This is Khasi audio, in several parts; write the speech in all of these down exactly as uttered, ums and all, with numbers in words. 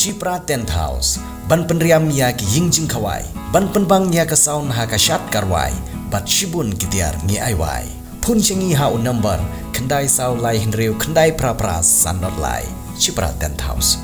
Chipra Tent House, ban pynriam ïa ki ïing jingkhawai, ban pynbang ïa ka sound ha ka shad ka rwai, bad shibun ki tiar ngi ai wai. Phone sha ngi ha u number khyndai saw lai hynriew khyndai phra phra san not lai. Chipra Tent House.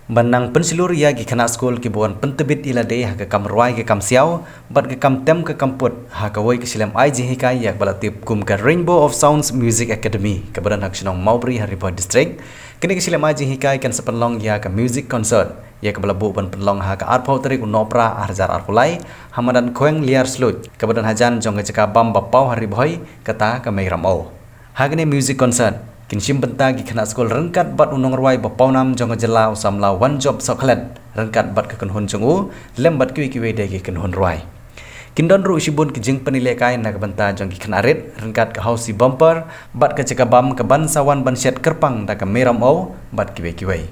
Ban nang pynshlur ïa ki khynnah skul kiba wan pyntbit ïa lade ha ka kam rwai ka kam siaw, bad ka kam tem ka kam put, ha kawei ka shlem ai jinghikai ïa kaba la tip kum ka Rainbow of Sounds Music Academy, kaba don ha ka shnong Mawbri ha Ri Bhoi District. Kane ka shlem ai jinghikai kan sa pynlong ïa ka music concert, ïa kaba la buh ban pynlong ha ka arphew tarik u Nohprah ar hajar arphew lai, ha madan Khweng Liar Sluit, kaba don hajan jong ka jaka bam ba paw ha Ri Bhoi, kata ka Mei Ramew. Ha kane music concert, kin shim bynta ki khynnah skul ryngkat bad u nongrwai ba pawnam jong ka jylla u samla Wanjop Sohkhlet, ryngkat bad ka kynhun jong u, lem bad kiwei kiwei de ki kynhun rwai. Kin don ruh shibun ki jingpynlehkai na ka bynta jong ki khynnah rit, ryngkat ka housie bumper, bad ka jaka bam kaban sa wan ban shet kyrpang da ka Mei Ramew, bad kiwei kiwei.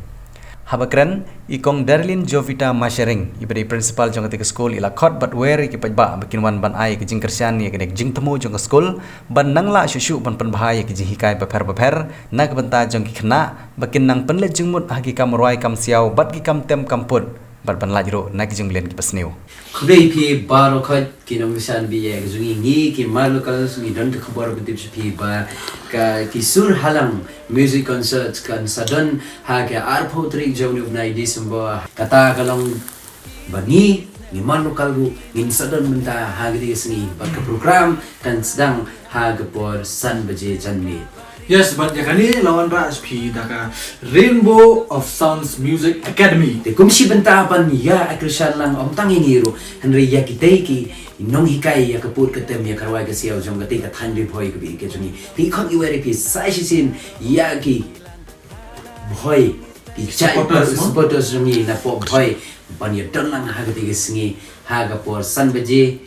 Haba kren, i Kong Darlene Jovita Mashering, iba dei principal jong kata ka skul, i la khot bad wer ïa ki paidbah ba kin wan ban ai ka jingkyrshan ïa kane ka jingthmu jong ka skul, ban nang lah shuh shuh ban pynbha ïa ki jinghikai bapher bapher na ka bynta jong ki khynnah, ba kin nang pynleit jingmut ha ki kam rwai kam siaw bad ki kam tem kam put, bad ban lait ruh na ki jingmlien kiba sniew. Khublei ïa phi baroh khoit ki nongkyrshan B A ka jong ngi, ngi ki Mar Local ngi don ka khubor ban tip sha phi ba ka Ki Sur Halang Music Concert kan sa don ha ka arphew tarik jong une u bnai December. Kata ka long ba ngi, ngi Mar Local ruh ngin sa don mynta ha kata ka sngi, bad ka program kan sdang ha ka por san baje janmiet. Yes, bad ïa kane la wanrah sha phi da ka Rainbow of Sounds Music Academy. Te kum shi bynta ban ïa kyrshan lang ym tang ïa ngi ruh, hynrei ïa kitei ki nonghikai ïa ka put ka tem ïa ka rwai ka siaw jong katei ka thaiñ Ri Bhoi kaba ïeit ka jong ngi. Te ngi khot ngi wer ïa phi sa shisien ïa ki Bhoi, ki jait supporters, no? Supporters jong ngi na pop Bhoi ban ïa don lang ha katei ka sngi ha ka por san baje.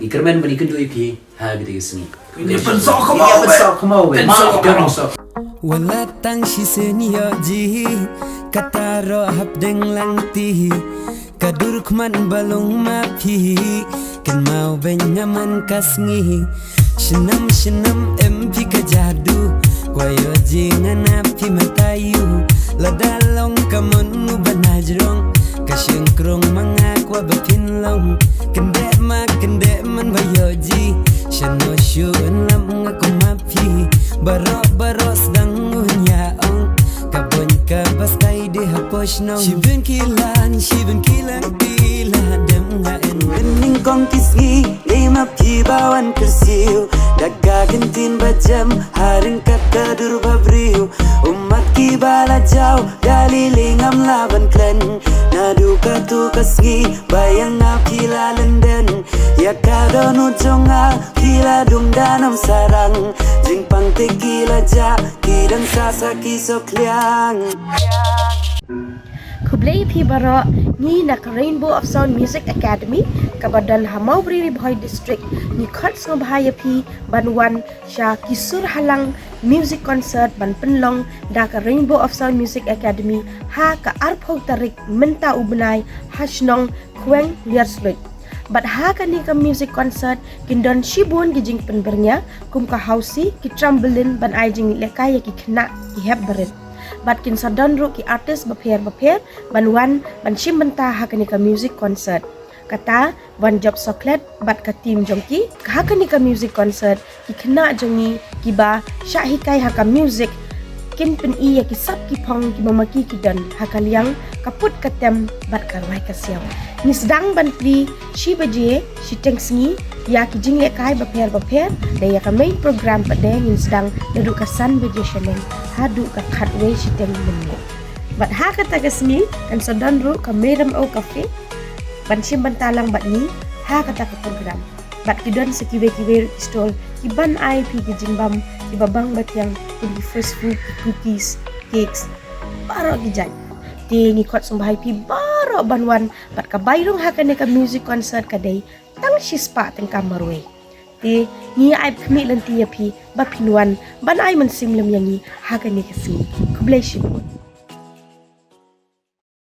Ngi kyrmen ban ïa kynduh ïa phi ha katei ka sngi. Ngi pynsoh khmaw, ngi pynsoh khmaw, pynsoh khmaw. Wat la tang shisien ïoh jingkata ruh hapdeng langti. Ka dur khmat ba long ma phi, kynmaw beiñ nga man ka sngi. Shnam shnam em phi ka jadu, kwah ïoh jingïaid na phi mynta ïoh. Lada long ka mon u ba na jrong, ka shynkrong ma nga kwah ba phin long. Kyndit ma kyndit man ba ïoh jingshano shu yn lap nga kum ma phi. Baroh baroh sdang un ïa ong, ka bun ka bas kai dei ha pos nong. Shibun ki lan, shibun ki lan, ki la dem nga en. Wen nyngkong ki sngi, dei ma phi ba wan kyrsiew. Da ka kyntien ba jem, ha ryngkat ka dur ba briew. Ummat ki ba la jaw, da lei lei ngam lah ban kren. Naduh kato ka sngi, ba ïa nga phi la lyndet. Ïa ka dohnud jong nga, phi la dung da nam sarang. Jingpang te ki la jah, ki dang sah sa ki sohkhliang. Khublei phi baroh, ngi na ka Rainbow of Sound Music Academy, kaba don ha Mawbri Ri Bhoi District, ngi khot sngewbha ïa phi ban wan sha Ki Sur Halang Music Concert ban pynlong da ka Rainbow of Sound Music Academy ha ka arphew tarik mynta u bnai ha shnong Khweng Liar Sluit. Bad ha kane ka music concert kin don shibun ki jingpynbyrngia kum ka housie, ki trampoline ban ai jinglehkai ïa ki khynnah ki hep barit. Bad kin sa don ruh ki artist bapher bapher ban wan ban shim bynta ha kane ka music concert. Kata Wanjop Sohkhlet bad ka team jong ki. Ha kane ka music concert, ki khynnah jong ngi kiba shah hikai ha ka music kin pyni ïa ki sap ki phong kiba ma ki ki don ha ka liang ka put ka tem bad ka rwai ka siaw. Ngi sdang ban plie shi baje shiteng sngi ïa ki jinglehkai bapher bapher, da ïa ka main program pat de ngin sdang naduh ka san baje shaneng haduh ka khatwei shiteng mynmiet. Bad ha kata ka sngi kan sa don ruh ka Mei Ramew Cafe ban shim bynta lang bad ngi ha kata ka program. Bad ki don sa kiwei kiwei ruh ki stall kiban ai phi ki jingbam kiba bang batiang, kum ki fast food, ki cookies, cakes, baroh ki jait. Te ngi khot sngewbha ïa phi baroh ban wan, bad ka bai rung ha kane ka music concert ka dei tang shispah tyngka marwei. Te ngi ai khmih lynti ïa phi ba phin wan ban ai mynsiem lem ïa ngi ha kane ka sngi. Khublei shibun.